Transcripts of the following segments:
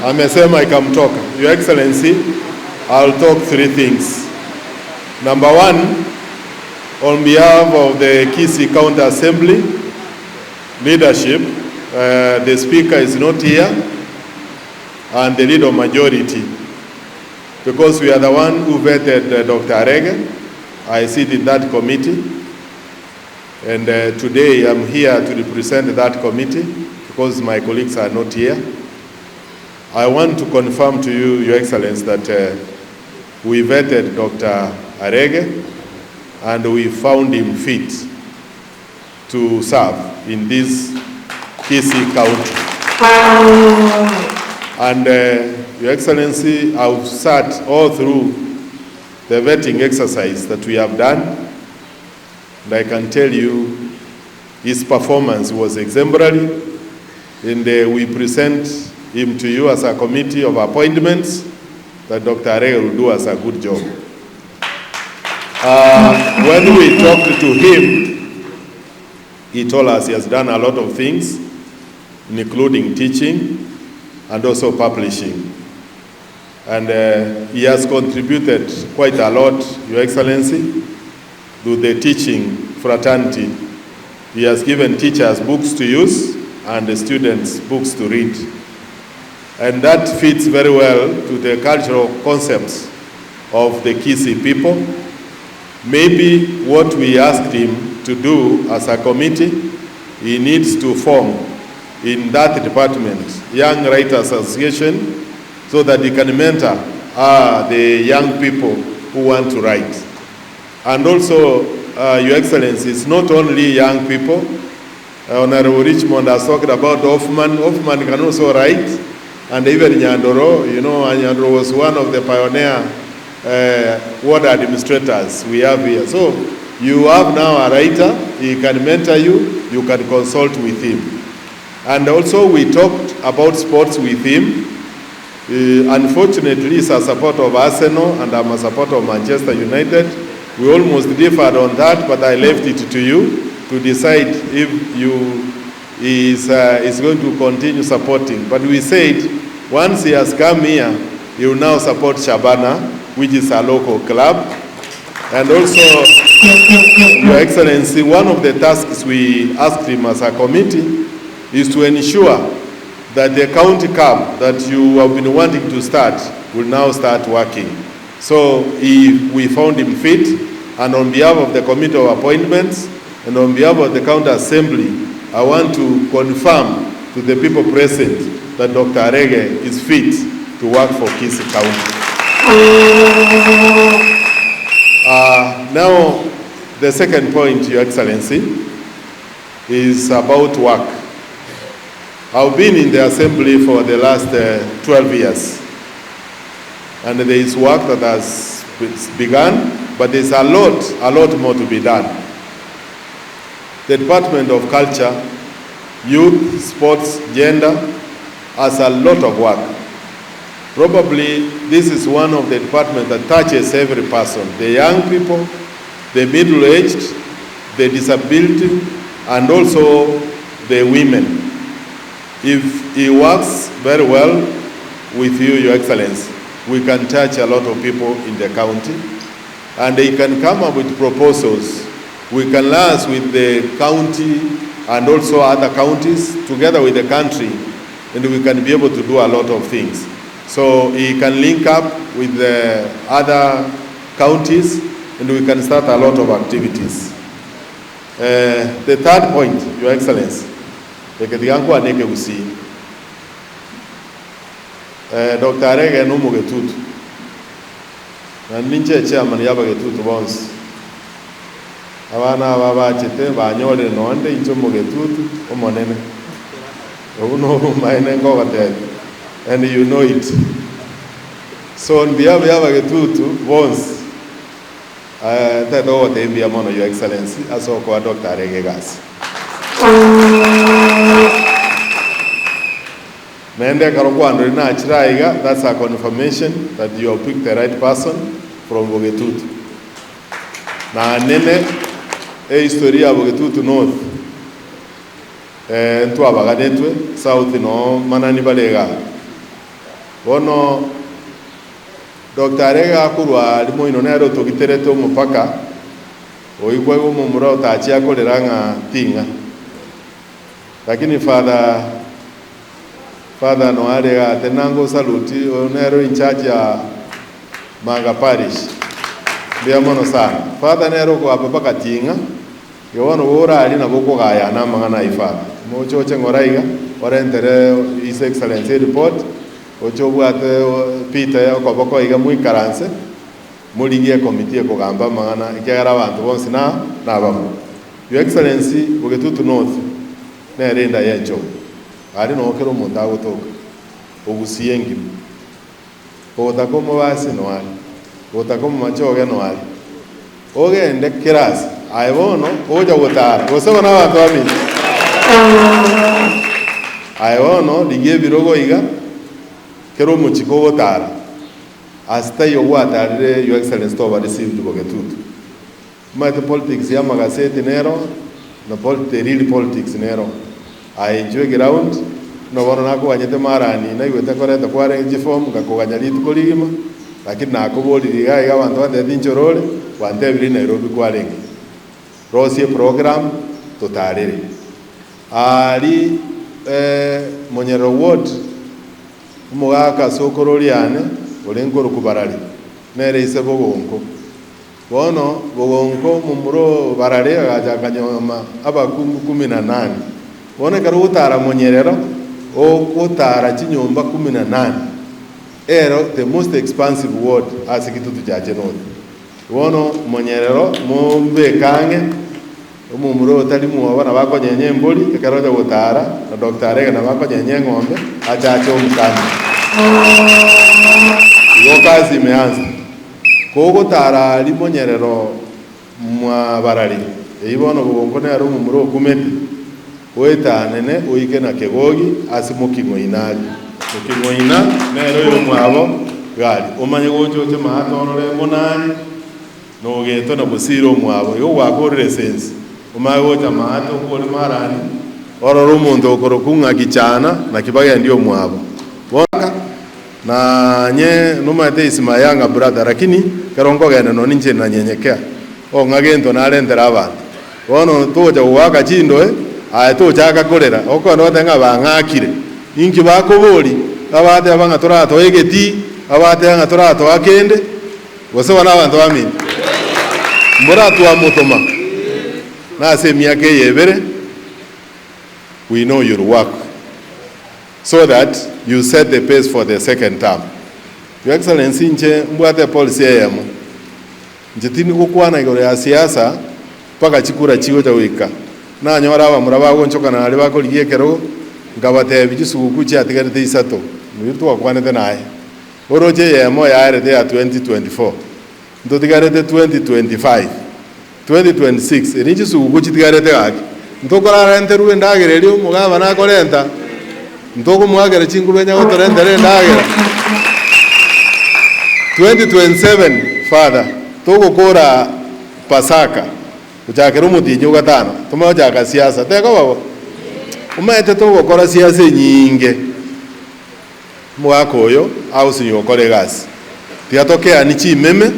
Amesema ikamtoka. Your Excellency, I'll talk three things. Number one, on behalf of the Kisii County Assembly leadership, uh, the speaker is not here and the leader of majority because we are the one who vetted uh, Dr. Arege. I sit in that committee. And uh, today I'm here to represent that committee because my colleagues are not here. I want to confirm to you, Your Excellency, that uh, we vetted Dr. Arege and we found him fit to serve in this Kisii County. And uh, Your Excellency, I've sat all through the vetting exercise that we have done, and I can tell you his performance was exemplary, and uh, we present him to you as a committee of appointments that Dr. Arege will do us a good job. Uh, when we talked to him, he told us he has done a lot of things, including teaching and also publishing. And uh, he has contributed quite a lot, Your Excellency, to the teaching fraternity. He has given teachers books to use and the students books to read. And that fits very well to the cultural concepts of the Kisii people. Maybe what we asked him to do as a committee, he needs to form in that department, Young Writers Association, so that he can mentor uh, the young people who want to write. And also, uh, Your Excellency, it's not only young people. Uh, Honorable Richmond has talked about Hoffman. Hoffman can also write. And even Nyandoro, you know, Nyandoro was one of the pioneer uh, ward administrators we have here. So you have now a writer, he can mentor you, you can consult with him. And also we talked about sports with him. Uh, unfortunately, he's a supporter of Arsenal and I'm a supporter of Manchester United. We almost differed on that, but I left it to you to decide if you is, uh, is going to continue supporting. But we said once he has come here, he will now support Shabana, which is a local club. And also, Your Excellency, one of the tasks we asked him as a committee is to ensure that the county cup that you have been wanting to start will now start working. So he, we found him fit, and on behalf of the Committee of Appointments and on behalf of the County Assembly, I want to confirm to the people present that Dr. Arege is fit to work for Kisii County. Uh, now, the second point, Your Excellency, is about work. I've been in the assembly for the last uh, 12 years, and there is work that has begun, but there's a lot, a lot more to be done. The Department of Culture, Youth, Sports, Gender has a lot of work. Probably this is one of the departments that touches every person, the young people, the middle-aged, the disability, and also the women. If he works very well with you, Your Excellency, we can touch a lot of people in the county, and they can come up with proposals. We can liaise with the county and also other counties together with the country, and we can be able to do a lot of things. So he can link up with the other counties, and we can start a lot of activities. Uh, the third point, Your Excellency, eketiga nkwane ekegusii. Eh, Dr. Arege no omogetutu na ninche chairman ya abagetutu bonsi abana aba bachete banyorire nonde inche omogetutu omonene obu nobomaene nkogotebia and you know it so on behalf ya abagetutu bonsi eh, ntete gogotebia mbuya mono Your Excellency ase okoa Dr. Arege egasi. Naende ekero kwandorire nachire aiga, that's a confirmation that you have picked the right person from Bogetutu. Na nene ehistory ya Bogetutu North eh, ntwabaganetwe, South noo manani bare igaa. Bono Doctor arege akorwa aria moino nere otogiterete omopaka, oigwa iga omomura otachia akorera ng'a ting'a. Lakini Father Father noare iga atenena ngo salute oyo nere in charge ya Manga Parish. Mbuya mono sana. Father nere okoapa mpaka ting'a, igo bono bora aria nabo okogayana amang'ana ayio Father. Moche oche ng'ora iga, orentere His Excellency ereport, oche obwate Peter okoboko iga moikaranse, morigie ekomiti ekogamba amang'ana ekiagera abanto bonsi na nabamo. Your Excellency, Bogetutu North nere enda y'enchogu. Aria noo kera omonto agotoka, ogusie engima. Ogotaka omobasi noare, ogotaka omomachoge noare. Ogende kera ase, aye bono ogocha gotara, gose bono abanto baminto. Aye bono rigia ebirogo iga, kera omochie kogotara, ase taiyo gwatarire Your Excellency toba received Bogetutu. Omanyete politics ya amagaseti nero na the real politics nero. Aye inchuo eground buna bono nakoganyete marani naigwete koreta kwarenge chiform ngakoganya rituko rigima lakini nakoborire iga iga abanto bantebeti inchore ore gwantebirie Nairobi kwarenge. Rosie eprogram totarere. Aria Monyerere ward omogaka ase okororiane orenge korokwa Barari nere ise bogonko. Bono bogonko omomura o barare agacha akanyoma abakungu kumi na nane. Bono ekero ogotara monyerero, ogotara chinyomba kumi na nane, ero the most expansive ward ase Kitutu Chache North. Bono monyerero mombeke ang'e, omomura otari mwoba nabo akonyenya embori ekero ocha gotara, na Doctor Arega nabo akonyenya eng'ombe, achache omokami. Igo kazi imeanza. Kogotara aria monyerero mwabarari, eyio bono bogonko nere omomura okumete, oetanene oike na kegogi ase moking'oina aria. Moking'oina nere oyomwabo gari, omanye gocha oche maate orore monani, na ogetwe na bosire omwabo. Igo gwakorire esensi, omanye gocha maate okore marani, orore omonto okorokwa ng'a kichana, naki bagendie omwabo. Bono. Nanye nomaete is my younger brother lakini ekero nkogenda nonye ninche nanyenyekea oh ng'a gento narentera abanto. Bono togocha goaka chindoe aye tochaka korera okogenda ogoteba ng'a bang'akire. Inki bakobori? Abateba ng'a toratoe egetii, abateba ng'a toratoa kende, gose bono abanto baminto mboratwamotoma nase emiaka eye ebere we know your work. So that you set the pace for the second term. Your Excellency inche mbwate epolicy eyemo, inche tindi gokwana igoro ya siasa mpaka chikura chigocha goika. Nanyora abamura bagonchokana naria bakorigia ekerogo, nkabatebia chisuguku chiatigarete isato, nigo twakwanete naye. Oroche eyemo yaerete ya 2024, ntotigarete 2025, 2026, eri chisuguku chitigarete gaki. Ntokorarenterwe endagera eria omogabana akorenta, ntokomoakera chinguru onye agotorentera endagera. 2027 Father, togokora Pasaka gochakera omotienyi o gatano, tomanye gochaka siasa, tekoba bo? Omanyete togokora siasa enyinge. Omogaka oyo agosinywa gokora egasi. Tiga tokeanie chimeme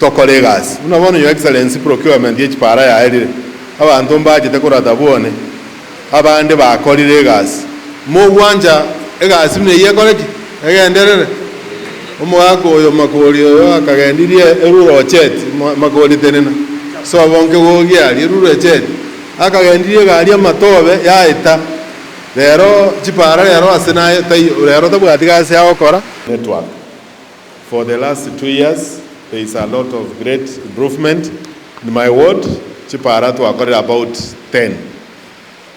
tokore egasi. Buna bono Your Excellency procurement ye chipara yaerire, abanto mbachete korata bwone, abande bakorire egasi. Mogwancha egasi buna eyio ekore ki? Egenderere. Omogaka oyo Makori oyo akagendirie erure ocheti, Makori tenena, sobo nkegogia aria erure echeti, akagendirie egari amatobe yaeta. Rero chipara rero ase naye taiyo rero tabwati gasi agokora. Network. For the last 2 years there is a lot of great improvement in my ward, chipara twakorire about 10.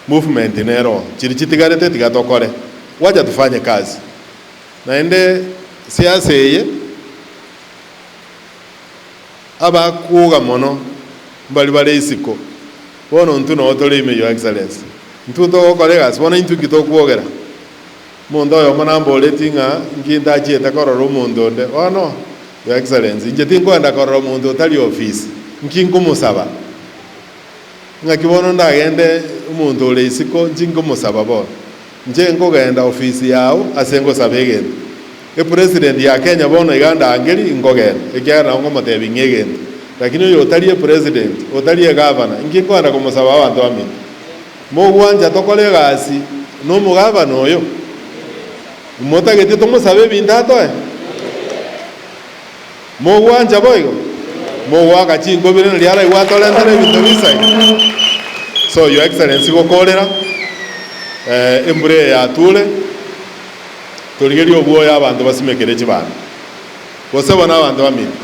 Movement nero chiri chitigarete tiga tokore. Wacha tufanye kazi. Naende siasa eye abakwoga mono mbari bare isiko. Bono intwe noo tore ime Your Excellency. Intwe togokora egasi, bono intwe inki tokwogera? Omonto oyomo namboretie ng'a inki ntachiete korora omonto onde. Bono, Your Excellency, inche tinkoenda korora omonto otari ofisi, inki nkomosaba? Ng'aki bono ndagende omonto ore isiko inchi nkomosaba bono? Inche nkogenda ofisi yao ase ngosaba egento. Epresident ya Kenya bono iga ndangeri nkogenda, ekiagera nabo nkomotebia ng'a egento. Lakini oyo otari epresident, otari egavana, inki nkogenda komosaba abanto baminto? Mogwancha tokore egasi nomogavana oyo? Motagete tomosabe ebinto atoe? Mogwancha boigo? Mogoaka chinkobire nario araigwe atorentere ebinto bisaine? So your excellency gokorera embura eye yature, torigerie obwoyo abanto basimekere chibando. Gose bono abanto baminto?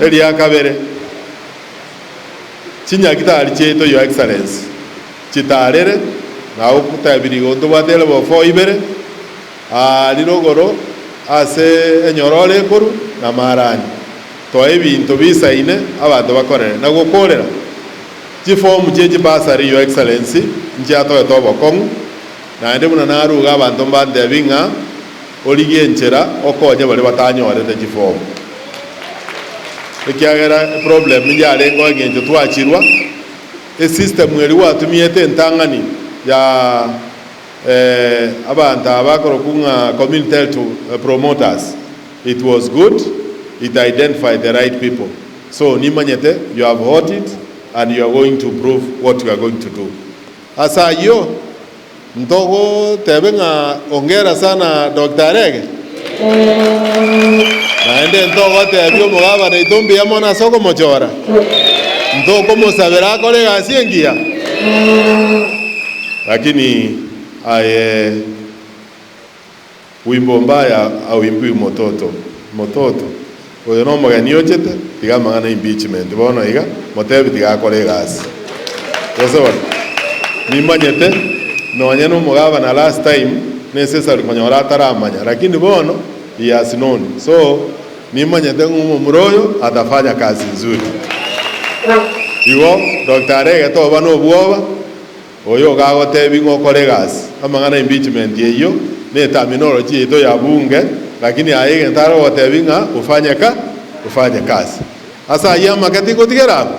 Eria kabere, chinyagitari chiaito your excellency chitarere, nagotebirie igo ntobwate level four ibere, Aa rirogoro ase enyororo ekoru na marani, toa ebinto bisaine abanto bakorere na gokorera chifomu chie chibasari Your Excellency nchiatoete obokong'u, naende buna naruga abanto mbantebi ng'a origie enchera okonye baria batanyorete chifomu. Ekiagera eproblem yarengeo eng'encho twachirwa, esystem eria gwatumiete entang'ani ya. Abanto aba bakorokwa ng'a community health promoters, it was good, it identified the right people. So nimanyete you have hot it and you are going to prove what you are going to do. Ase ayio ntogotebe ng'a hongera sana Doctor Arege, naende ntogotebia omogabana oito mbuya mono ase okomochora, ntokomosabera akore egasi engiya. Lakini aye wimbo mbaya auimbiwi mototo mototo oyo nomogeni ochete tiga amang'ana impeachment bono iga motebi tiga akore egasi gose bono nimanyete nonye nomogabana last time necessary konyora ataramanya lakini bono he has known so nimanyete ng'a omomura oyo atafanya kazi nzuri igo Doctor Arege toba nobwoba. Oyo ogagotebi ng'a okore egasi, amang'ana impeachment eyio ne terminology yaito ya bunge, lakini aye egento arogotebi ng'a ufanye ka ufanye kazi. Ase ayio amake tingotigera abwo.